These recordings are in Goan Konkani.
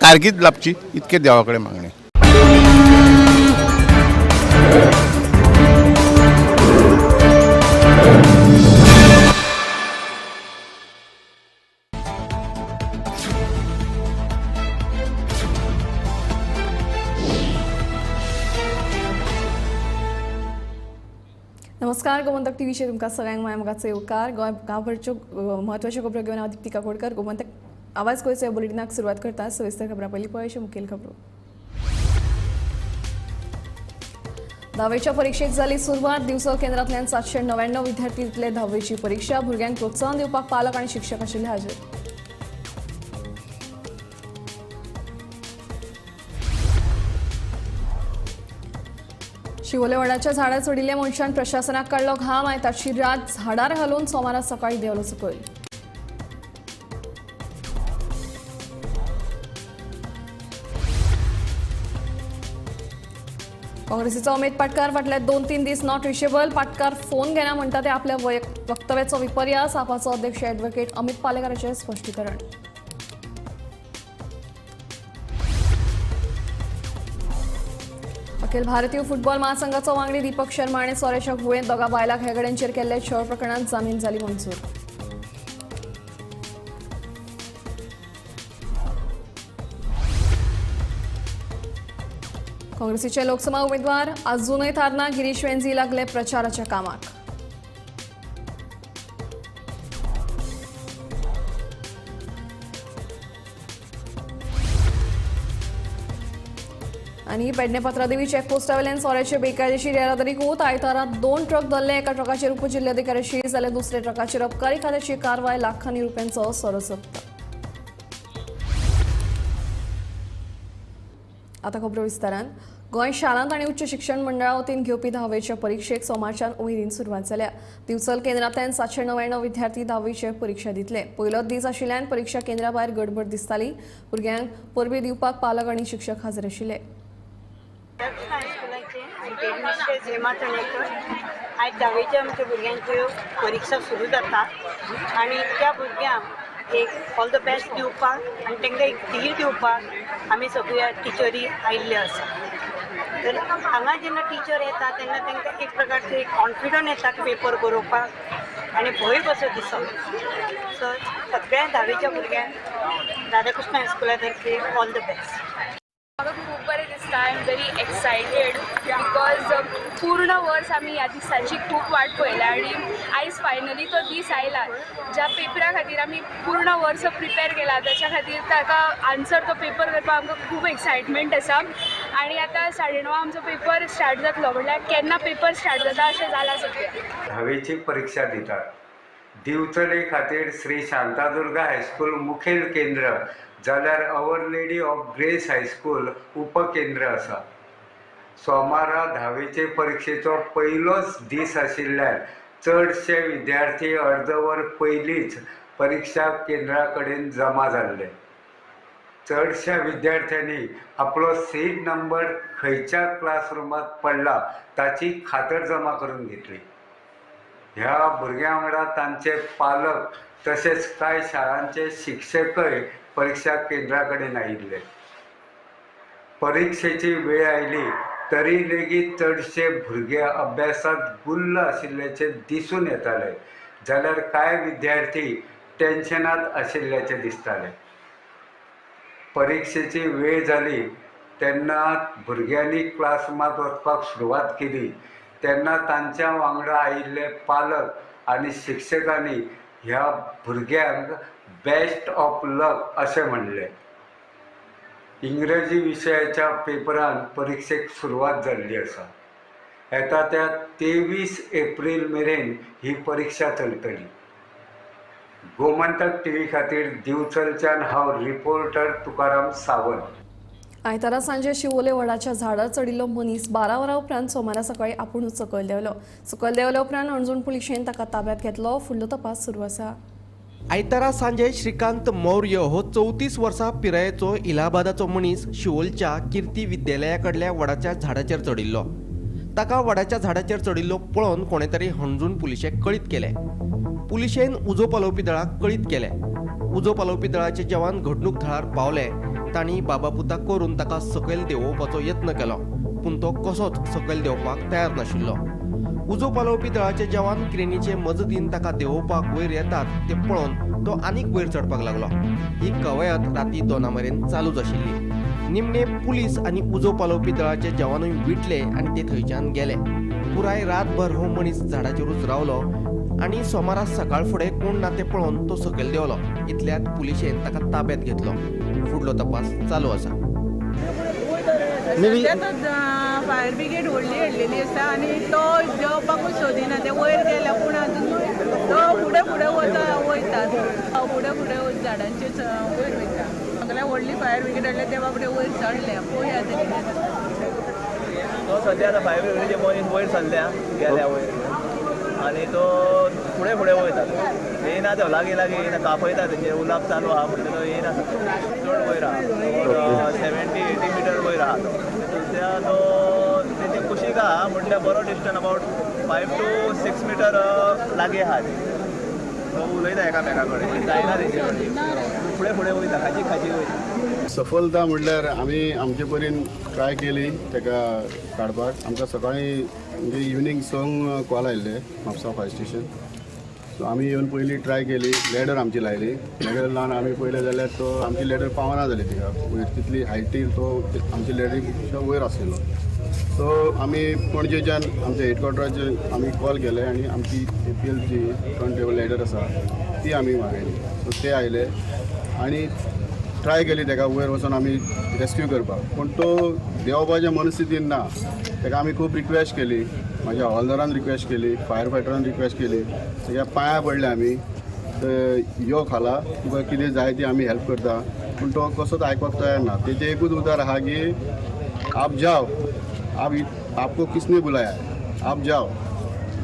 कारकीर्द लाभची इतकें देवा कडेन मागणें. नमस्कार, गोमंतक टीव्हीचेर तुमकां सगळ्यांक माय मोगाचो येवकार. गोंय गांवभरच्यो म्हत्वाच्यो खबरो घेवन हांव दीप्ती काकोडकर. गोमंतक आवाज गोंयचो ह्या बुलेटिनाक सुरवात करता. सविस्तर खबरां पयलीं पळोवया मुखेल खबरो. धावेच्या परिक्षेक जाली सुरवात. दिवचल केंद्रांतल्यान 799 विद्यार्थी दितले धावेची परिक्षा. भुरग्यांक प्रोत्साहन दिवपाक पालक आनी शिक्षक आशिल्ले हाजीर. शिवोले वडाच्या झाडार चडिल्ल्या मनशान प्रशासनाक काडलो घाम. आयतारची रात झाडार घालून सोमारा सकाळी देंवलो सकयल. काँग्रेसीचो अमित पाटकार फाटले 2-3 दीस not reachable. Patkar phone घेना म्हणटा ते आपल्या वक्तव्याचो विपर्यास. आपाचो अध्यक्ष ॲडव्होकेट अमित पालेकाराचें स्पश्टीकरण. अखिल भारतीय फुटबॉल महासंघाचो वांगडी दीपक शर्मा आनी सोऱ्याच्या घुंवळेंत दोगा बायलां खेळगड्यांचेर केल्ले छळ प्रकरणांत जामीन जाली मंजूर. काँग्रेसीचे लोकसभा उमेदवार अजूनय थारना. गिरीश वेंझी लागले प्रचाराच्या कामाक. आनी पेडणे पत्रादेवी चेकपोस्टावेल्यान सोऱ्याचे बेकायदेशीर येरादारी होत. आयतारा 2 ट्रक धरले. एका ट्रकाचेर उपजिल्ल्याधिकाऱ्याची जाल्यार दुसऱ्या ट्रकाचेर अबकारी खात्याची कारवाय. लाखांनी रुपयांचो सोरो जप्त. आतां खबरो विस्तारान. गोंय शालांत आनी उच्च शिक्षण मंडळा वतीन घेवपी धावेच्या परिक्षेक सोमारच्यान उमेदीन सुरवात जाल्या. दिवचल केंद्रांतल्यान 799 विद्यार्थी धावेची परिक्षा दितले. पयलोच दीस आशिल्ल्यान परिक्षा केंद्रा भायर गडबड दिसताली. भुरग्यांक परबीं दिवपाक पालक आनी शिक्षक हाजीर आशिल्ले. आयज धावेच्या आमच्या भुरग्यांच्यो परिक्षा सुरू जाता आनी त्या भुरग्यांक एक ऑल the best दिवपाक आनी तांकां एक धीर दिवपाक आमी सगळ्या टिचरी आयिल्ले आसा. तर हांगा जेन्ना टिचर येता तेन्ना तांकां एक प्रकारचो एक कॉन्फिडंट येता की पेपर बरोवपाक आनी भंय कसो दिसना. सो सगळ्या धावेच्या भुरग्यांक राधाकृष्ण हायस्कुला तर्फे ऑल the best. म्हाका खूब बरें दिसता. I am very excited because पूर्ण वर्स आमी ह्या दिसाची खूब वाट पळयल्या आनी आयज फायनली तो दीस आयला. ज्या पेपरा खातीर आमी पूर्ण वर्स प्रिपेर केला ताच्या खातीर ताका आन्सर तो पेपर करपाक आमकां खूब एक्सायटमेंट आसा. आनी आतां 9:30 आमचो पेपर स्टार्ट जातलो, म्हणल्यार केन्ना पेपर स्टार्ट जाता अशें जालां सगळें. धावेची परिक्षा दितात. दिवचले खातीर श्री शांतादुर्गा हायस्कूल मुखेल केंद्र जाल्यार our lady of grace high school उपकेंद्र आसा. सोमारा धावेचे परिक्षेचो पयलोच दीस आशिल्ल्यान चडशे विद्यार्थी अर्दवर पयलींच परिक्षा केंद्रा कडेन जमा जाल्ले. चडश्या विद्यार्थ्यांनी आपलो सीट नंबर खंयच्या क्लासरुमांत पडला ताची खातर जमा करून घेतली. ह्या भुरग्यां वांगडा तांचे पालक तशेंच कांय शाळांचे शिक्षकय परिक्षा केंद्रा कडेन आयिल्ले. परिक्षेची वेळ आयली तरी लेगीत चडशे भुरगे अभ्यासांत गुल्ल आशिल्ल्याचें दिसून येताले, जाल्यार कांय विद्यार्थी टेन्शनांत आशिल्ल्याचें दिसतालें. परिक्षेची वेळ जाली तेन्ना भुरग्यांनी क्लासरुमांत वचपाक सुरवात केली तेन्ना तांच्या वांगडा आयिल्ले पालक आनी शिक्षकांनी ह्या भुरग्यांक बेस्ट ऑफ लक अशें म्हणलें. इंग्रजी विशयाच्या पेपरान परिक्षेक सुरवात जाल्ली आसा. येता त्या 23 एप्रील मेरेन ही परिक्षा चलतली. गोमंतक टीव्ही खातीर दिवचलच्यान हांव रिपोर्टर तुकाराम सावंत. आयतारा सांजे शिवोले वडाच्या झाडार चडिल्लो मनीस 12 वरां उपरांत सोमारा सकाळी आपुणूच सकयल देंवलो. सकयल देंवल्या उपरांत हणजूण पुलिशेन ताका ताब्यांत घेतलो. फुडलो तपास सुरू आसा. आयतारा सांजे श्रीकांत मौर्य हो 34 वर्सां पिरायेचो इलाहाबादाचो मनीस शिवोलच्या कीर्ती विद्यालया कडल्या वडाच्या झाडाचेर चडिल्लो. ताका वडाच्या झाडाचेर चडिल्लो पळोवन कोणे तरी हणजूण पुलिशेक कळीत केलें. पुलिशेन उजो पालोवपी दळाक कळीत केलें. उजो पालोवपी दळाचे जवान घडणूक थळार पावले तांणी बाबापुता करून ताका सकयल देंवोवपाचो यत्न केलो, पूण तो कसोच सकयल देंवपाक तयार नाशिल्लो. उजो पालोवपी दळाचे जवान क्रेनीचे मजतीन ताका देंवोवपाक वयर येतात ते पळोवन तो आनीक वयर चडपाक लागलो. ही कवायत राती 2 मेरेन चालूच आशिल्ली. निमणे पुलीस आनी उजो पालोवपी दळाचे जवानूय विटले आनी ते थंयच्यान गेले. पुराय रातभर हो मनीस झाडाचेरूच रावलो आनी सोमारा सकाळ फुडें कोण ना ते पळोवन तो सकयल देंवलो. इतल्यात पुलिशेन ताका ताब्यात घेतलो. फुडलो तपास चालू आसा. फायर ब्रिगेड व्हडली हाडलेली आसा आनी तो देंवपाकूच सोदिना. ते वयर गेल्या पूण अजून तो फुडें फुडें वता वयता, फुडें फुडें झाडांचेर वयर वयता. सगळ्या व्हडली फायर ब्रिगेड हाडल्या ते बाबडे वयर चडल्या. पळोवया आतां कितें जाता. तो सद्या आतां फायर ब्रिगेडीचे मनीस वयर सरल्या, गेल्या वयर आनी तो फुडें फुडें वयता. येयना तो, लागीं लागीं येयना, तापयता तेंचेर. उलाप चालू आहा म्हणटा तो येयना, चड वयर आहा, 70-80 मिटर वयर आहा तो. सद्या तो तेजे कुशीक आहा म्हटल्यार बरो डिस्टन्स अबावट 5 to 6 metre लागीं आहा. तो उलयता एकामेका कडेन, जायना तेंचे कडेन, फुडें फुडें वयता, खाची खाची वयता. सफलता म्हणल्यार आमी आमचे परीन ट्राय केली ताका काडपाक. आमकां सकाळीं म्हणजे इवनींग 6 कॉल आयिल्ले म्हापसा फायर स्टेशन. सो आमी येवन पयलीं ट्राय केली, लॅडर आमची लायली. लॅडर लावन आमी पयलें जाल्यार तो आमची लॅडर पावना जाली तिका, वयर तितली हायटीर तो आमची लॅडरी पेक्षा वयर आशिल्लो. सो आमी पणजेच्यान आमच्या हेडक्वॉर्टराचेर आमी कॉल केले आनी आमची APL जी फ्रंट टेबल लॅडर आसा ती आमी मागयली. सो ते आयले आनी ट्राय केली ताका वयर वचून आमी रेस्क्यू करपाक, पूण तो देंवपाच्या मनस्थितीन ना. ताका आमी खूब रिक्वेस्ट केली, म्हाज्या हवालदारान रिक्वेस्ट केली, फायर फायटरान रिक्वेस्ट केली, ताच्या पांयां पडले आमी, यो खाला तुका कितें जाय ती आमी हेल्प करता. पूण तो कसोच आयकपाक तयार ना. तेजें एकूच उतार आहा की आप जाओ, आप आपको किसने बुलाया, आप जाओ,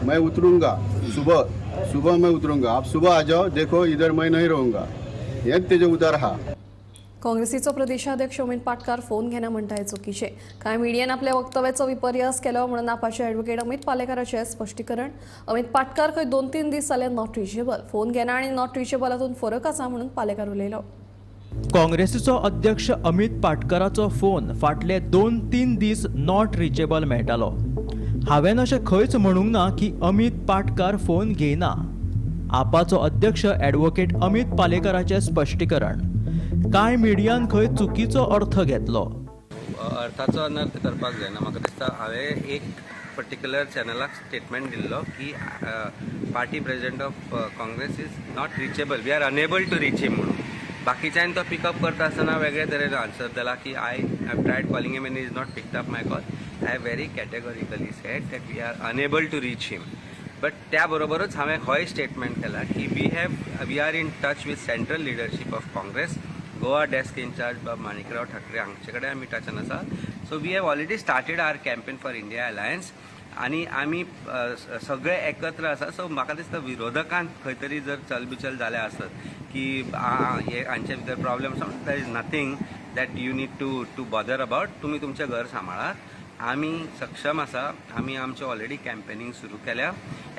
मैं उतरूंगा सुबह, सुबह मैं उतरूंगा, आप सुबह आ जाओ, देखो इधर मैं नहीं रहूँगा. हेच तेजें उतार आहा. काँग्रेसीचो प्रदेशाध्यक्ष अमित पाटकार फोन घेना म्हणटा हें चुकीचें. कांय मिडियान आपल्या वक्तव्याचो विपर्यास केलो म्हणून आपाचे ॲडव्होकेट अमित पालेकाराचें स्पश्टीकरण. अमित पाटकार खंय 2-3 दीस जाले not reachable, phone घेना आनी not reachable हातूंत फरक आसा म्हणून पालेकार उलयलो. काँग्रेसीचो अध्यक्ष अमित पाटकाराचो फोन फाटले 2-3 दीस not reachable मेळटालो. हांवें अशें खंयच म्हणूंक ना की अमित पाटकार फोन घेयना. आपाचो अध्यक्ष ॲडव्होकेट अमित पालेकाराचें स्पश्टीकरण. कांय मिडियान खंय चुकीचो अर्थ घेतलो. अर्थाचो अनर्थ करपाक जायना. म्हाका दिसता हांवें एक पर्टिक्युलर चॅनलाक स्टेटमेंट दिल्लो की party president of Congress is not reachable, we are unable to reach him म्हणून. बाकीच्यांनी तो पिकअप करता आसतना वेगळे तरेन आन्सर दिला की I have tried calling him and is not picked up my call. I have very categorically said that we are unable to reach him. But त्या बरोबरच हांवें होय स्टेटमेंट केला की we are in touch with central leadership of Congress. Goa desk incharge बाब माणिकराव ठाकरे हांचे कडेन आमी टचान आसा. So we have already started our campaign for India alliance आनी आमी सगळे एकत्र आसा. सो म्हाका दिसता विरोधकान खंय तरी जर चलबिचल जाल्या आसत की हे हांचे भितर प्रॉब्लम आसा, there is nothing that you need to bother about. तुमी तुमचें घर सांबाळात, आमी सक्षम आसा, आमी आमचें ऑलरेडी कॅम्पेनींग सुरू केल्या.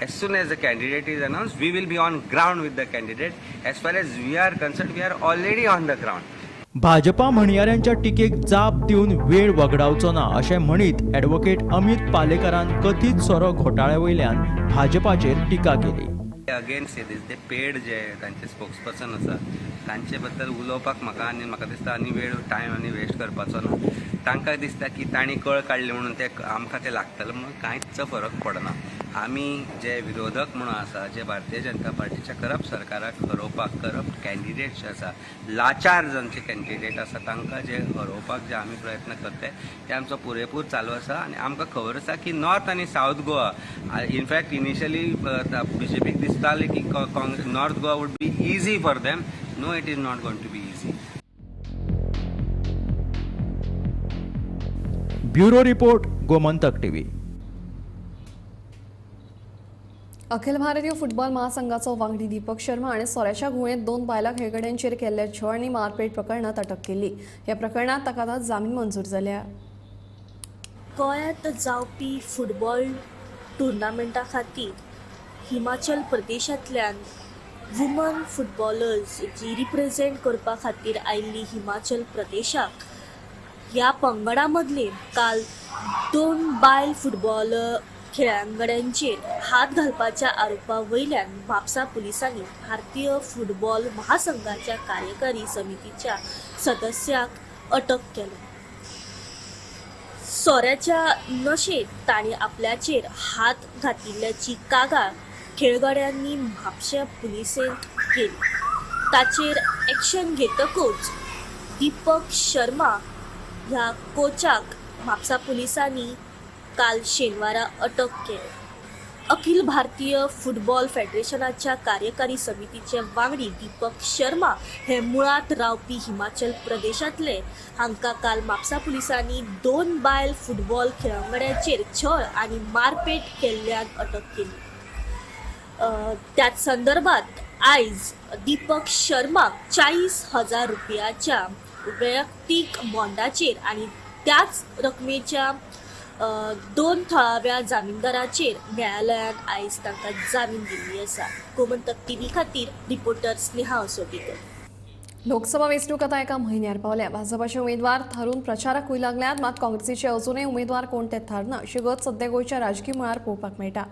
As soon as the candidate is announced, we will be on ground with the candidate. As far as we are concerned, we are already on the ground. Bhajpa म्हणयाऱ्यांच्या टिकेक जाप दिवन वेळ वगडावचो ना अशें म्हणीत ॲडव्होकेट अमित पालेकारान कथीत सोरो घोटाळ्या वयल्यान भाजपाचेर टिका केली. अगेन से दीस, ते पेड जे तांचे स्पोक्सपर्सन आसा तांचे बद्दल उलोवपाक म्हाका आनी म्हाका दिसता आनी वेळ टायम आनी वेस्ट करपाचो ना. तांकां दिसता की तांणी कळ काडली म्हणून ते आमकां ते लागतले म्हणून कांयच फरक पडना. आमी जे विरोधक म्हणून आसा, जे भारतीय जनता पार्टीच्या करप्ट सरकाराक हरोवपाक, करप्ट कॅन्डिडेट जे आसा, लाचार जांचे कॅन्डिडेट आसा तांकां जे हरोवपाक जे आमी प्रयत्न करते ते आमचो पुरेपूर चालू आसा. आनी आमकां खबर आसा की नॉर्थ आनी सावथ गोवा, इनफॅक्ट इनिशियली बीजेपीक दिसतालें की North Goa would be easy for them. No, it is not going to be easy. Bureau report, Gomantak TV. Akhil Bharatiya football महासंघाचो वांगडी दीपक शर्मा हाणें सोऱ्याच्या घुंवळेंत 2 बायलां खेळगड्यांचेर केल्ल्या छळ आनी मारपेट प्रकरणांत अटक केल्ली. ह्या प्रकरणांत ताका आतां जामीन मंजूर जाल्या. गोंयांत जावपी फुटबॉल टुर्नामेंटा खातीर हिमाचल प्रदेशांतल्यान वुमन फुटबॉलर्स जी रिप्रेजेंट करपा खातीर आयिल्ली हिमाचल प्रदेशाक, ह्या पंगडा मदले काल 2 बायल फुटबॉल खेळगड्यांचेर हात घालपाच्या आरोपा वयल्यान म्हापसा पुलिसांनी भारतीय फुटबॉल महासंघाच्या कार्यकारी समितीच्या सदस्याक अटक केलो. सोऱ्याच्या नशेंत तांणी आपल्याचेर हात घातिल्ल्याची कागाळ खेळगड्यांनी म्हापशा पुलिसेंत केली. ताचेर एक्शन घेतकूच दीपक शर्मा ह्या कोचाक म्हापसा पुलिसांनी काल शेनवारा अटक केली. अखिल भारतीय फुटबॉल फेडरेशनाच्या कार्यकारी समितीचे वांगडी दीपक शर्मा हे मुळांत रावपी हिमाचल प्रदेशांतले. हांकां काल म्हापसा पुलिसांनी 2 बायल फुटबॉल खेळगड्यांचेर छळ आनी मारपेट केल्ल्यान अटक केली. त्याच संदर्भात आयज दीपक शर्माक 40,000 रुपयाच्या वैयक्तीक बॉन्डाचेर आनी त्याच रकमेच्या 2 थळाव्या जामीनदाराचेर न्यायालयान आयज तांकां जामीन दिल्ली आसा. गोमंतक टीव्ही खातीर रिपोर्टर स्नेहा असोटीकर. लोकसभा वेंचणूक आतां एका म्हयन्यार पावल्या. भाजपाचे उमेदवार थारून प्रचाराकूय लागल्यात, मात काँग्रेसीचे अजूनय उमेदवार कोण ते थारना अशी गत सध्या गोंयच्या राजकी मळार पळोवपाक मेळटा.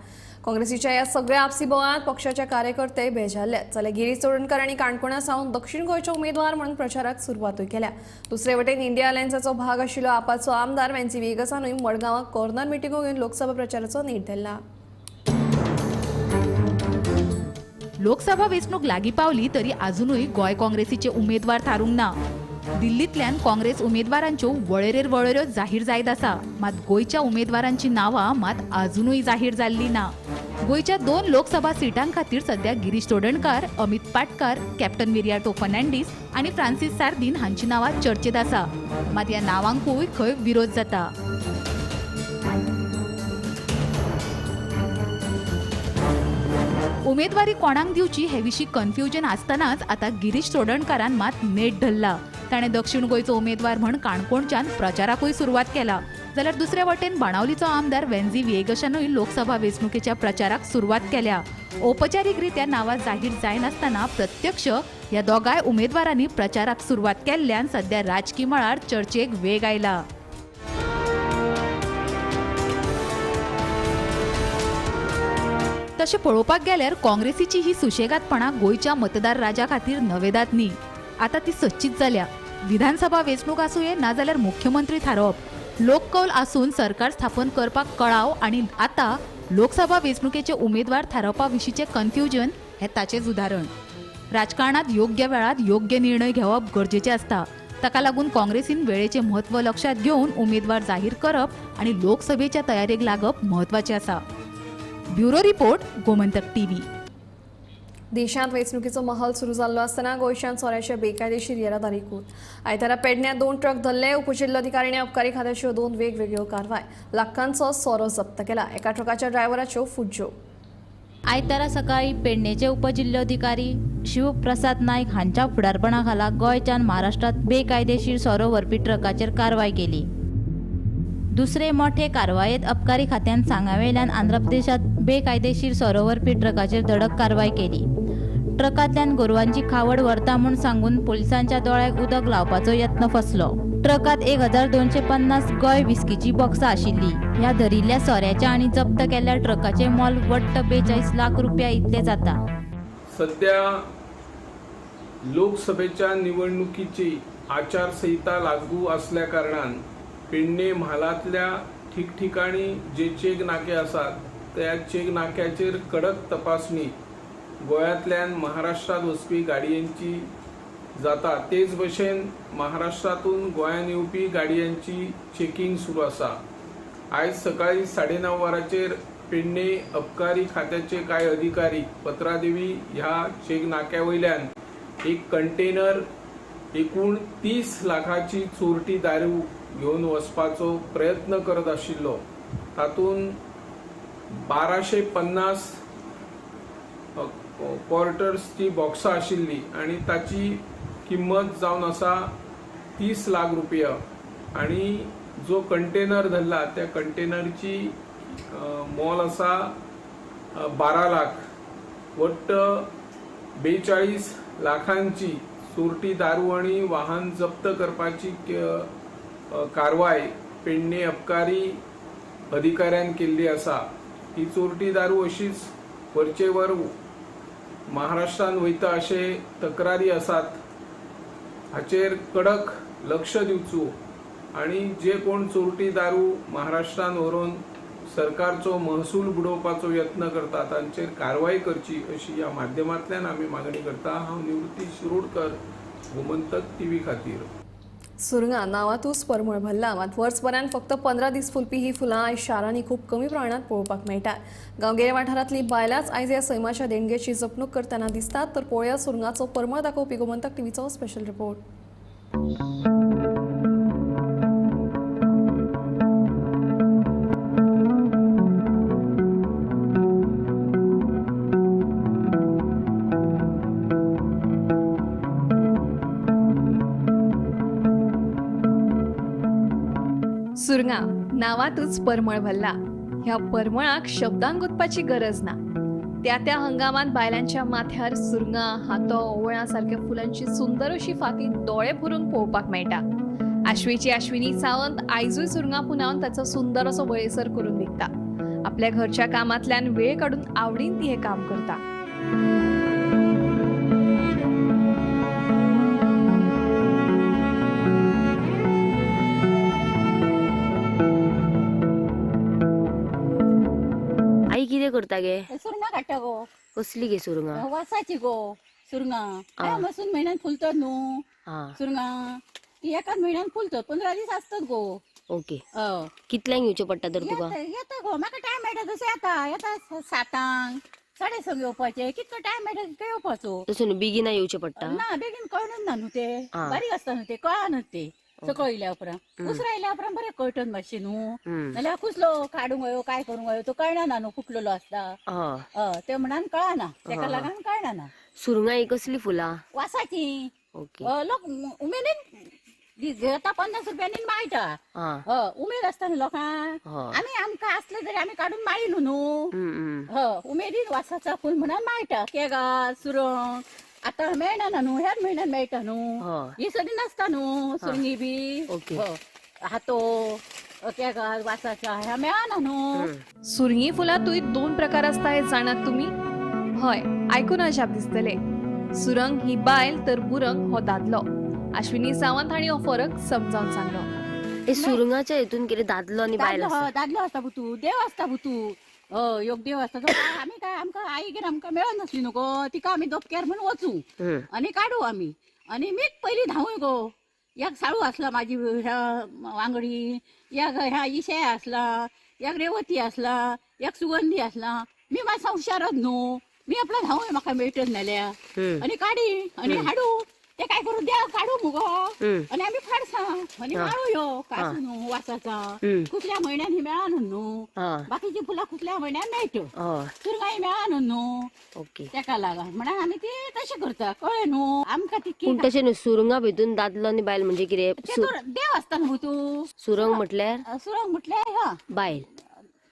काँग्रेसीच्या ह्या सगळ्या आपसी बोवाळांत पक्षाचे कार्यकर्ते बेजारल्यात. जाल्यार गिरीश चोडणकर आनी काणकोणा सावन दक्षिण गोंयचे उमेदवार म्हणून प्रचाराक सुरवातूय केल्या. दुसरे वटेन इंडिया अलायन्साचो भाग आशिल्लो आपाचो आमदार वेन्सी व्हिएगसानूय मडगांवां कॉर्नर मिटिंगो घेवन लोकसभा प्रचाराचो नेट धरला. लोकसभा वेंचणूक लागीं पावली तरी आजुनूय गोंय काँग्रेसीचे उमेदवार थारूंक ना. दिल्लींतल्यान काँग्रेस उमेदवारांच्यो वळेरेर वळेऱ्यो जाहीर जायत आसा, मात गोंयच्या उमेदवारांची नांवां मात आजुनूय जाहीर जाल्ली ना. गोंयच्या 2 लोकसभा सिटां खातीर सध्या गिरीश चोडणकार, अमित पाटकार, कॅप्टन विरियाटो फर्नांडीस आनी फ्रांसीस सार्दीन हांची नांवां चर्चेत आसा, मात ह्या नांवांकूय खंय विरोध जाता. उमेदवारी कोणाक दिवची हे विशीं कन्फ्युजन आसतनाच आतां गिरीश चोडणकारान मात नेट धरला. ताणें दक्षिण गोंयचो उमेदवार म्हण काणकोणच्यान प्रचाराकूय सुरवात केला. जाल्यार दुसरे वटेन बाणावलीचो आमदार वेन्झी व्हिएगसानूय लोकसभा वेंचणुकेच्या प्रचाराक सुरवात केल्या. औपचारीकरित्या नांवां जाहीर जायनासतना प्रत्यक्ष ह्या दोगांय उमेदवारांनी प्रचाराक सुरवात केल्ल्यान सध्या राजकी मळार चर्चेक वेग आयला. तशें पळोवपाक गेल्यार काँग्रेसीची ही सुशेगादपणां गोंयच्या मतदार राजा खातीर नवेदात न्ही, आतां ती सच्चीच जाल्या. विधानसभा वेंचणूक आसूये नाजाल्यार मुख्यमंत्री थारोवप, लोककौल आसून सरकार स्थापन करपाक कळाव आनी आतां लोकसभा वेंचणुकेचे उमेदवार थारावपा विशींचें कन्फ्युजन हें ताचेंच उदाहरण. राजकारणांत योग्य वेळार योग्य निर्णय घेवप गरजेचें आसता. ताका लागून काँग्रेसीन वेळेचें म्हत्व लक्षांत घेवन उमेदवार जाहीर करप आनी लोकसभेच्या तयारेक लागप म्हत्वाचें आसा. Bureau report, Gomantak TV. देशांत वेंचणुकीचो माहोल सुरू जाल्लो आसतना गोंयच्यान सोऱ्याचे बेकायदेशीर येरादारी कूद. आयतारा पेडण्यां 2 ट्रक धरले. उपजिल्लोधिकाऱ्यांनी अबकारी खात्याच्यो 2 वेगवेगळ्यो कारवाय. लाखांचो सोरो जप्त केला. एका ट्रकाच्या ड्रायव्हराच्यो फुज्ज्यो. आयतारा सकाळी पेडणेचे उपजिल्लोधिकारी शिवप्रसाद नायक हांच्या फुडारपणा खाला गोंयच्यान महाराष्ट्रांत बेकायदेशीर सोरो व्हरपी ट्रकाचेर कारवाय केली. दुसरे मोठे कारवायेत अबकारी खात्यान सांगावेल्यान आंध्र प्रदेशांत बेकायदेशीर सोरो व्हरपी ट्रकाचेर धडक कारवाय केली. ट्रकांतल्यान गोरवांची खावड व्हरता म्हूण सांगून पुलिसांच्या दोळ्याक उदक लावपाचो यत्न फसलो. ट्रकांत 1250 गोंय विस्कीची बॉक्सां आशिल्ली. ह्या धरिल्ल्या सोऱ्याच्या आनी जप्त केल्ल्या ट्रकाचें मोल वट्ट 42 लाख रुपया इतलें जाता. सध्या लोकसभेच्या निवडणुकीची आचारसंहिता लागू असल्या कारणान पेडणे म्हालांतल्या ठिकठिकाणी जे चेक नाके आसात त्या चेक नाक्याचेर कडक तपासणी गोंयांतल्यान महाराष्ट्रांत वचपी गाडयांची जाता. तेच भशेन महाराष्ट्रातून गोंयांत येवपी गाडयांची चेकिंग सुरू आसा. आयज सकाळी 9:30 वरांचेर पेडणे अबकारी खात्याचे कांय अधिकारी पत्रादेवी ह्या चेक नाक्या वयल्यान एक कंटेनर एकूण 30 लाखाची चोरटी दारू घेवन वचपाचो प्रयत्न करत आशिल्लो. तातूंत 1250 क्वार्टर्सची बॉक्सां आशिल्ली आनी ताची किंमत जावन आसा 30 लाख रुपया. आनी जो कंटेनर धरला त्या कंटेनरची मोल आसा 12 लाख. वट्ट 42 लाखांची चोरटी दारू आनी वाहन जप्त करपाची कारवाय पेडणे अबकारी अधिकाऱ्यान केल्ली आसा. ही चोरटी दारू अशीच वरचेवर महाराष्ट्रान वयता अशे तक्रारी आसात. हाचेर कडक लक्ष दिवचो आनी जे कोण चोरटी दारू महाराष्ट्रान व्हरून सरकारचो महसूल बुडोवपाचो यत्न करता तांचेर कारवाय करची अशी ह्या माध्यमांतल्यान आमी मागणी करता. हांव निवृत्ती शिरोडकर, गोमंतक टीव्ही खातीर. सुरंगा नांवांतूच परमळ भरला, मात वर्सभरान फक्त 15 दीस फुलपी ही फुलां आयज शारांनी खूब कमी प्रमाणांत पळोवपाक मेळटात. गांवगिऱ्या वाठारांतली बायलांच आयज ह्या सैमाच्या देणगेची जपणूक करतना दिसतात. तर पळोवया सुरंगाचो परमळ दाखोवपी गोमंतक टीव्हीचो स्पेशल रिपोर्ट. सुरंगा नांवांतूच परमळ भरला. ह्या परमळाक शब्दांक गुंतपाची गरज ना. त्या त्या हंगामात बायलांच्या माथ्यार सुरंगा, हातो, ओवळां सारक्या फुलांची सुंदर अशी फांती दोळे पुरून पळोवपाक मेळटा. आश्वेची आश्विनी सावंत आयजूय सुरंगा पुनावन ताचो सुंदर असो वळेसर करून विकता. आपल्या घरच्या कामांतल्यान वेळ काडून आवडीन ती हें काम करता. करता गे सुरंगा काडटा गो. कसली गे सुरंगा? वासाची गो सुरंगा. मसून म्हयन्यान फुलतात न्हू सुरंगा, ती एकाच म्हयन्यान फुलतात, 15 दीस आसतात गो. ओके, कितल्यांक येवचें पडटा तर तुका? येता गो, म्हाका टायम मेळटा तसो येता. येता 7, 6:30 येवपाचें, कितलो टायम मेळटा तितको येवपाचो. तसो न्हू, बेगीन येवचें पडटा ना? बेगीन कळनूच ना न्हू, ते बारीक आसता न्हू, ते कळना ते सकळ येयल्या उपरांत. उसरां येयल्या उपरांत बरें कळटत मातशें न्हू, नाल्यार कुसलो काडूंक वयो काय करूंक वयो तो कळना न्हू, फुटलेलो आसता ते म्हणान कळना, तेका लागून कळना ना. सुरंगा ही कसली फुलां? वासाची. लोक उमेदीन घेता, 50 रुपयांनी माळटा. उमेद आसता न्हू लोकांक. आमी आमकां आसले तरी आमी काडून माळिल्लो न्हू. उमेदीन वासाचा फूल म्हणान माळटा. केगार, सुरंग आतां मेळना न्हू, ह्याच म्हयन्यान मेळटा न्हू, ही सगळी नासता न्हू सुरंगी बी. हातो, केगार, वासाचा ह्या मेळना न्हू. सुरंगी फुलांतूय 2 प्रकार आसता हे जाणात तुमी? हय, आयकून अजाप दिसतले. सुरंग ही बायल तर बुरंग हो दादलो. आश्विनी सावंत हांणी हो फरक समजावन सांगलो. सुरंगाच्या हितून कितें दादलो आनी बायल आसता? दादलो आसता पुतू, देव आसता पुतू. योग देव आसता तो. आमी काय आमकां आईगेर आमकां मेळनासली न्हू गो, तिका आमी दोपक्यार म्हूण वचूं आनी काडू आमी. आनी मीच पयलीं धांवूय गो. एक साळू आसला माझी ह्या वांगडी, एक ह्या इशे आसला, एक रेवती आसला, एक सुगंधी आसला. मी मातसा हुशारच न्हू, मी आपला धांवूय म्हाका मेळटच नाल्यार. आनी काडी आनी हाडू ते काय करू देव काडू मुगो आनी आमी फाडसा आनी माळू ह्यो कासू न्हू वासाचा. कुसल्या म्हयन्यान ही मेळना न्हू, बाकीची फुलां कुसल्या म्हयन्यान मेळटा, सुरंगां मेळना न्हू. तेका लागून म्हणून आमी ती तशें करता, कळ्ळें न्हू आमकां. पूण तशें न्हू, सुरंगा भितून दादलो आनी बायल म्हणजे कितें? देव आसता न्हू तूं. सुरंग म्हटल्यार? सुरंग म्हटल्यार हा बायल.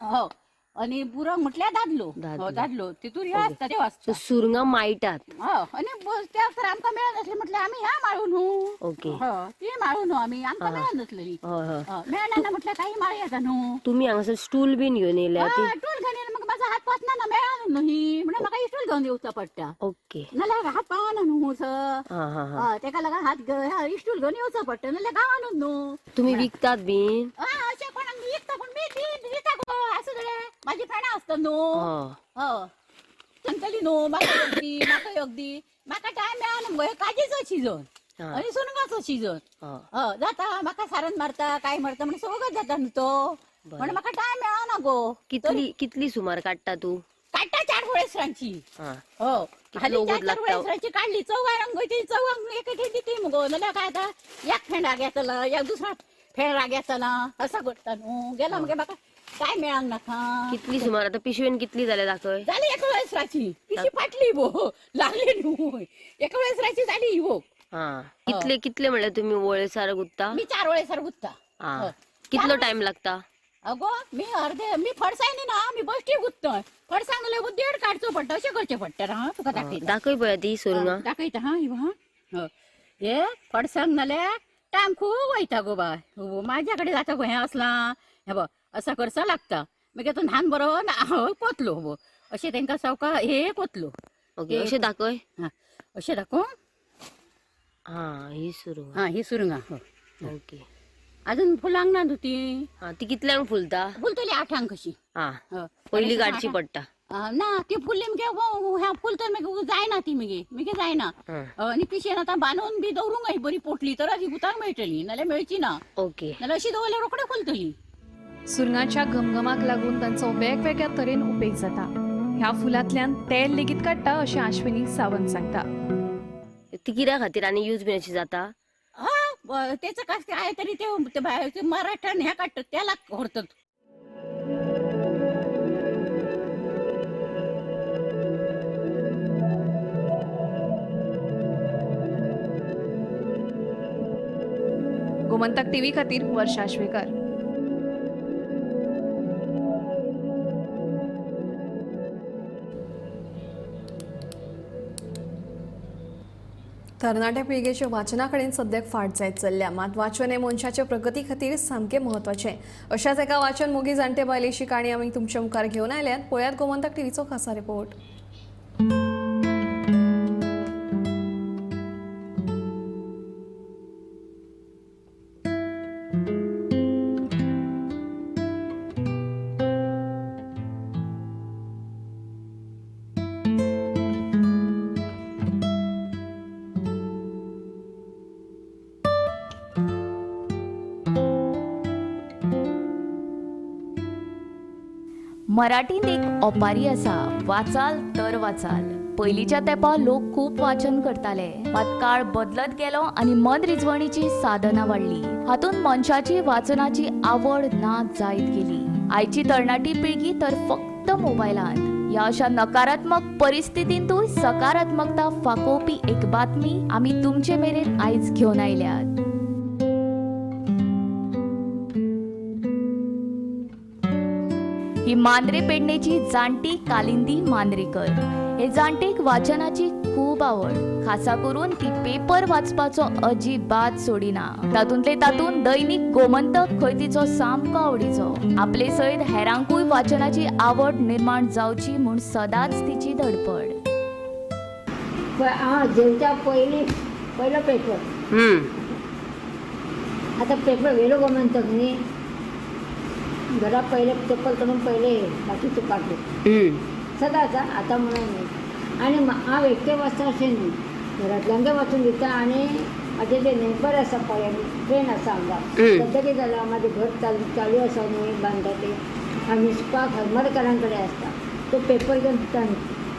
हो, आनी बुरंग म्हटल्यार दादलो. दादलो तितून हे आसता, देव आसता. सुरंगा माळटात. आनी त्या तर आमकां मेळनासली म्हटल्यार आमी ह्या माळू न्हू. ओके, ती माळू न्हू आमी, आमकां मेळनासलेली. मेळना म्हटल्यार काही माळ येता न्हू. तुमी हांगासर स्टूल बीन घेवन येयल्या? स्टूल घेवन येयला, म्हाका म्हाजो हात पोसना ना, मेळना न्हू ही, म्हणून म्हाका स्टूल घेवन येवचो पडटा. ओके, नाल्यार हात पावना न्हू सर, तेका लागून हात स्टूल घेवन येवचो पडटा, नाल्यार गावना न्हू. तुमी विकतात बीन? अशें कोणाक विकता, पूण मी दिता गो. आसूं जाल्यार माझी फ्रेंडां आसता न्हू, सांगतली न्हू म्हाका एक दी, म्हाका एक दी. म्हाका टायम मेळना मुगो, हे काजीचो सिजन आनी सुरंगाचो सिजन जाता. म्हाका सारण मारता काय मारता म्हणून सगळं जाता न्हू तो, म्हणून म्हाका टायम मेळना गो. कितली कितली सुमार काडटा तूं? काडटा 4 वळेसरांची. हो, हालीं 4 4 वळेसरांची काडली, चौगां रंगयती, चौगांक एक दिती मुगो. नाल्यार काय आतां एक फ्रेंडाक येतलो, एक दुसरा फ्रेंडाक येतलो, असो करता न्हू. गेला मगे म्हाका काय मेळांक नाका. कितली सुमार आतां पिशवेन कितली जाल्या दाखय? जाली एका वळेसराची पिशवी फाटली भो लागली न्हू, एका वळेसराची जाली ही भो. कितले कितले म्हणल्यार तुमी वळेसर गुत्ता? मी 4 वळेसर गुत्ता. कितलो टायम लागता? अगो मी अर्धे मी फडसायनी ना मी बश्टी गुत्तय फडसांग जाल्यार देड काडचो पडटा अशें करचें पडटा. हां तुका दाखयता दाखय पळय ती सुरंगा दाखयता. हां हां हे फडसांग जाल्यार टायम खूब वयता गो बाय. म्हाज्या कडेन जाता गो हें आसलां हें बघ असा करसा लागता मागीर तो न्हान बरो कोतलो गो अशें तांकां सावका हे कोतलो. ओके अशें दाखय. हां अशें दाखोव. हां ही सुरंगा. हां ही सुरंगा. ओके अजून फुलांक ना तूं ती. हां ती कितल्यांक फुलता? फुलतली 8 कशी. हां पयली काडची पडटा ना ती फुल्ली मगे ह्या फुलतर मागीर जायना ती मगे मगे जायना. आनी पिशेन आतां बांदून बी दवरूंक जाय बरी पोटली तर ती भुतांक मेळटली नाल्यार मेळची ना. ओके नाल्यार अशी दवरल्यार रोखडे फुलतली. सुरंगाच्या घमघमाक लागून तांचो वेगवेगळ्या तरेन उपेग जाता. ह्या फुलांतल्यान तेल लेगीत काडटा अशें आश्विनी सावंत सांगता. ती कित्या खातीर आनी यूज बी अशी जाता? हां तेच काय तरी ते भायर मराठ्यान हें काडटात तेलाक व्हरतात. गोमंतक टीव्ही खातीर वर्षा श्वेकर. तरणाट्या पिळगेच्या वाचना कडेन सद्याक फाट जायत चल्ल्या. मात वाचन हें मनशाच्या प्रगती खातीर सामकें म्हत्वाचें. अशाच एका वाचन मोगी जाणटे बायलेची काणी आमी तुमच्या मुखार घेवन आयल्यात. पळयात गोमंतक टीव्हीचो खासा रिपोर्ट. मराठींत एक ओपारी आसा, वाचाल तर वाचाल. पयलींच्या तेंपार लोक खूब वाचन करताले, मात काळ बदलत गेलो आनी मन रिजवणीची साधनां वाडली. हातूंत मनशाची वाचनाची आवड ना जायत गेली. आयची तरणाटी पिळगी तर फक्त मोबायलांत. ह्या अशा नकारात्मक परिस्थितींतूय सकारात्मकता फाकोवपी एक बातमी आमी तुमचे मेरेन आयज घेवन आयल्यात. ही मांद्रे पेडणेची जाणटी कालिंदी मांद्रेकर. हे जाणटेक वाचनाची खूब आवड, खासा करून ती पेपर वाचपाचो अजिबात सोडिना. तातूंतले तातूंत दैनिक गोमंतक खंय तिचो सामको आवडीचो. आपले सयत हेरांकूय वाचनाची आवड निर्माण जावची म्हूण सदांच तिची धडपड. जेवच्या पयलीं पयलो पेपर. आतां पेपर व्हेलो गोमंतक न्ही, घरा पहिले पेपर काडून पहिले बाकीचे काडले सदांच. आतां म्हणून न्ही. आनी हांव एकटें वाचता अशें न्ही, घरांतल्यांकय वाचून दिता. आनी म्हाजे जे नेबर आसा पळय, फ्रेंड आसा हांगा, सद्या कितें जालां म्हाजें घर चालू आसा न्ही बांदता तें, हांव मिसपाक हरमलकारां कडेन आसता, तो पेपर घेवन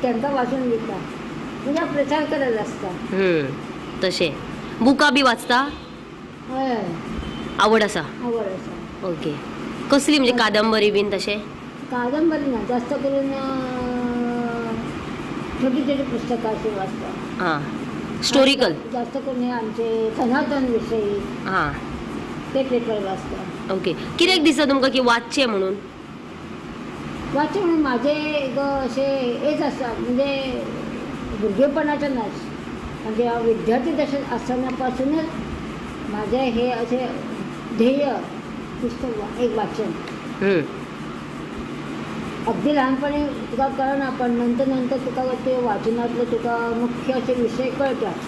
तांकां वाचून दिता. म्हणजे हांव प्रचार करत आसता. तशें बुकां बी वाचता? हय, आवड आसा. आवड आसा. ओके, कसली म्हणजे कादंबरी बीन तशें? कादंबरी ना, जास्त करून छोटी छोटी पुस्तकां अशी वाचता. हां, स्टोरिकल जास्त करून हे आमचे सनातन विशयी. हां, ते पेपर वाचता. ओके, कित्याक दिसता तुमकां की वाचचें म्हणून? वाचचें म्हणून म्हाजें एक अशें हेच आसा, म्हणजे भुरगेपणाच्यान म्हणजे हांव विद्यार्थी दशेंत आसतना पासूनच म्हाजें हे अशें ध्येय पुस्तक एक वाचन. अगदी लहानपणी तुका कळना, पण नंतर नंतर तुका ते वाचनातले तुका मुख्य असे विषय कळतात.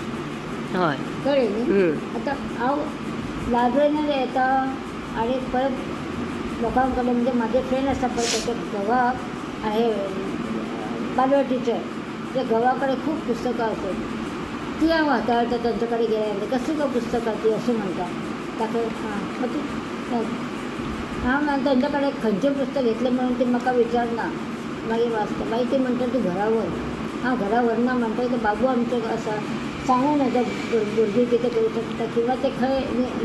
कळ्ळें न्ही? आतां हांव लायब्ररीन येता आनी परत लोकां कडेन, म्हणजे म्हाजे फ्रेंड आसा पळय ताच्या घोवाक हे बालवाड टिचर, त्या घोवा कडेन खूब पुस्तकां आसत, ती हांव हाताळटा. तांचे कडेन गेल्यार कसली गो पुस्तकां ती अशें म्हणटा. ताका हां ती हांव तांच्या कडेन खंयचें पुस्तक घेतलें म्हणून ती म्हाका विचारना, मागीर वाचता. मागीर ती म्हणटा तूं घरा व्हर. हांव घरा व्हरना म्हणटा, तो बाबू आमचो आसा, सांगूं नजो भुरगीं कितें करूं शकता किंवा ते खंय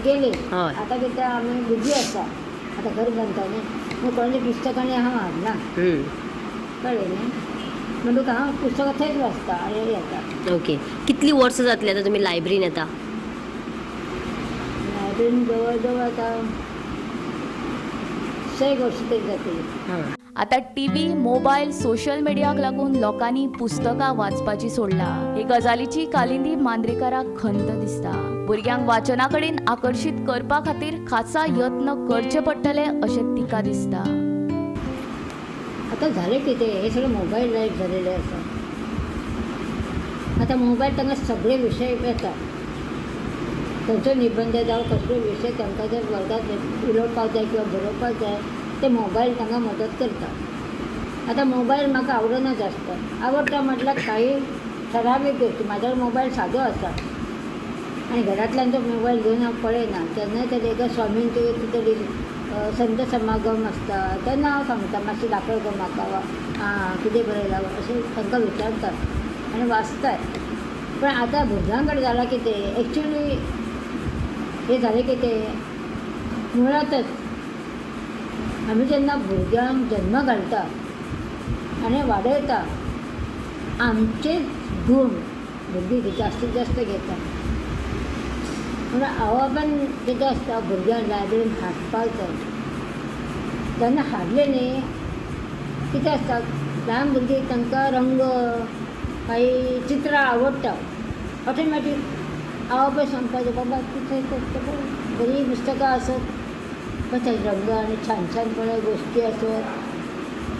गेले. आतां कितें आमी बिजी आसा, आतां घर बांदता न्ही, म्हूण कोणाच्या पुस्तकांनी हांव हाडना. कळ्ळें न्ही? म्हणटकच हांव पुस्तकां थंयच वाचता आनी येता. ओके, कितलीं वर्सां जातलीं आतां तुमी लायब्ररीन येता? लायब्ररीन जवळ जवळ आतां 100 वर्सां तरी जातली. आतां टीव्ही, मोबायल, सोशल मिडियाक लागून लोकांनी पुस्तकां वाचपाची सोडला. हे गजालीची कालिंदी मांद्रेकाराक खंत दिसता. भुरग्यांक वाचना कडेन आकर्शीत करपा खातीर खासा यत्न करचे पडटले अशें तिका दिसता. आतां जालें कितें, हे सगळें मोबायल लायफ जालेलें आसा. आतां मोबायल तांकां सगळे विशय येता. खंयचो निबंद जावं कसलो विशय तांकां जर वर्गांत उलोवपाक जाय किंवा बरोवपाक जाय ते मोबायल तांकां मदत करता. आतां मोबायल म्हाका आवडना जास्त. आवडटा म्हटल्यार काही ठरावीक गोश्टी. म्हाजो मोबायल सादो आसा आनी घरांतल्यान तो मोबायल घेवन हांव पळयना. केन्नाय तरी एकदां स्वामींचे कितें तरी संत समागम आसता तेन्ना हांव सांगता मातशें दाखय गो म्हाका आं कितें बरयलां अशें तांकां विचारता आनी वाचताय. पण आतां भुरग्यां कडेन जालां कितें एक्चुली हें जालें कितें मुळांतच आमी जेन्ना भुरग्यांक जन्म घालता आनी वाडयता आमचेच गूण भुरगीं जास्तीत जास्त घेता. म्हणून आवय कितें आसता भुरग्यांक लायब्ररीन हाडपाक जाय. जेन्ना हाडलें न्ही कितें आसता ल्हान भुरगीं तांकां रंग काही चित्रां आवडटा. ऑटोमॅटीक आवय बापाय सांगपाचें बाबा कितें बरीं पुस्तकां आसत पण ते रंग आनी छान छान पळय गोश्टी आसत,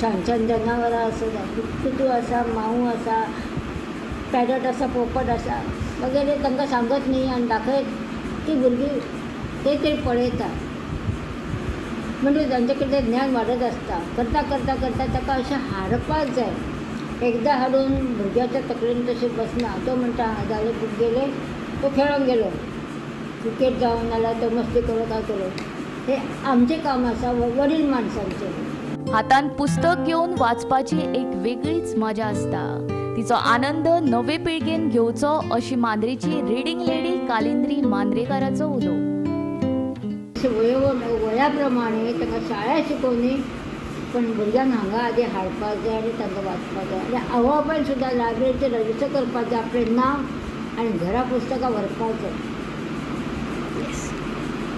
छान छान जनावरां आसत, कुतू आसा, माऊ आसा, पॅरट आसा, पोपट आसा वगैरे तांकां सांगत न्ही आनी दाखयत ती भुरगीं ते ते पळयता. म्हणजे तांचे कडेन ज्ञान वाडत आसता. करता करता करता ताका अशें हाडपाक जाय. एकदां हाडून भुरग्याच्या तकलेन तशें बसना. तो म्हणटा जालें गेले तो खेळोंक गेलो क्रिकेट जावं नाल्यार तो मस्ती करूं काय करूं. हे आमचें काम आसा वडील माणसांचें. हातान पुस्तक घेवन वाचपाची एक वेगळीच मजा आसता. तिचो आनंद नवे पिळगेन घेवचो अशी मांद्रेची रिडींग लेडी कालिंद्री मांद्रेकाराचो उलो. वया प्रमाणे तांकां शाळा शिकोवनी पण भुरग्यांक हांगा आदी हाडपाक जाय आनी तांकां वाचपाक जाय. आनी आवय बापायन सुद्दां लायब्ररीचेर रजिस्टर करपाक जाय आपलें नांव आनी घरा पुस्तकां व्हरपाक जाय.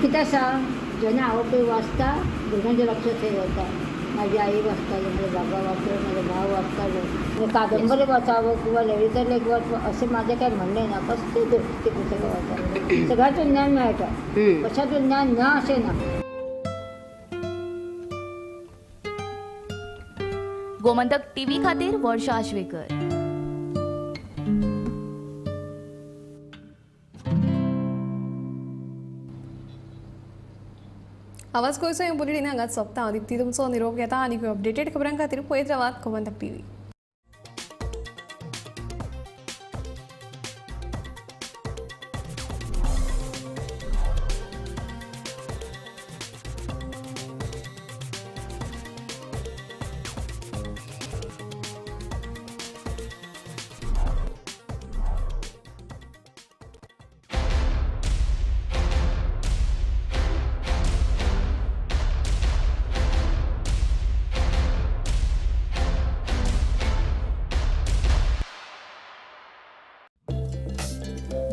कितें आसा जेन्ना आवय बापूय वाचता भुरग्यांचें लक्ष थंय वता. म्हाजी आई वाचताली, म्हजो बाबा वाचतालो, म्हजो भाव वाचतालो. कादंबरी वाचावं किंवा ललित लेख वाचवं अशें म्हाजें कांय म्हणणें ना. कसलीय गोश्टीचीं पुस्तकां वाचावं, सगळ्याचें ज्ञान मेळटा. कशाचें ज्ञान ना अशें ना. गोमंतक टीव्ही खातीर वर्षा आश्वेकर. आवाज गोंयचो हें बुलेटीन हांगाच सोंपता. दीप्ती तुमचो निरोप घेता आनी अपडेटेड खबरां खातीर पळयत रावात गोमंतक टीव्ही.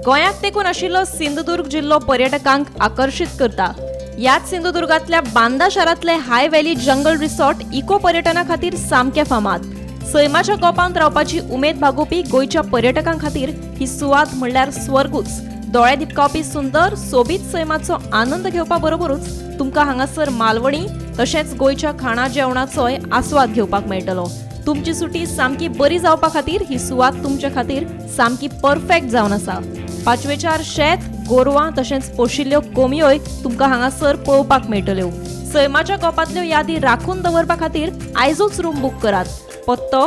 गोंयाक तेकून आशिल्लो सिंधुदुर्ग जिल्लो पर्यटकांक आकर्शीत करता. ह्याच सिंधुदुर्गांतल्या बांदा शारांतले high valley jungle resort eco पर्यटना खातीर सामकें फामाद. सैमाच्या गोपांत रावपाची उमेद भागोवपी गोंयच्या पर्यटकां खातीर ही सुवात म्हणल्यार स्वर्गूच. दोळे दिपकावपी सुंदर सोबीत सैमाचो आनंद घेवपा बरोबरूच तुमकां हांगासर मालवणी तशेंच गोंयच्या खाणा जेवणाचोय आस्वाद घेवपाक मेळटलो. तुमची सुटी सामकी बरी जावपा खातीर ही सुवात तुमच्या खातीर सामकी परफेक्ट जावन आसा. पाचवेचार शेत, गोरवां तशेंच पोशिल्ल्यो कोंबयोय तुमकां हांगासर पळोवपाक मेळटल्यो. सैमाच्या गोपांतल्यो यादी राखून दवरपा खातीर आयजूच रूम बूक करात. पत्तो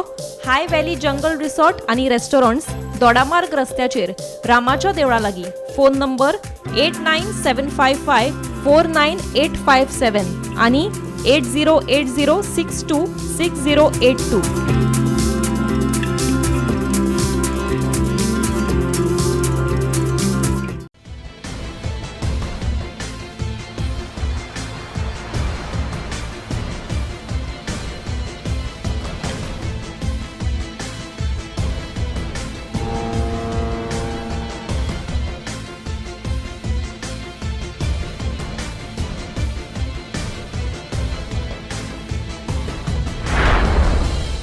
हाय व्हॅली जंगल रिसॉर्ट आनी रेस्टॉरंट्स, दोडामार्ग रस्त्याचेर, रामाच्या देवळा लागीं. फोन नंबर 8975549857 आनी 8080626082.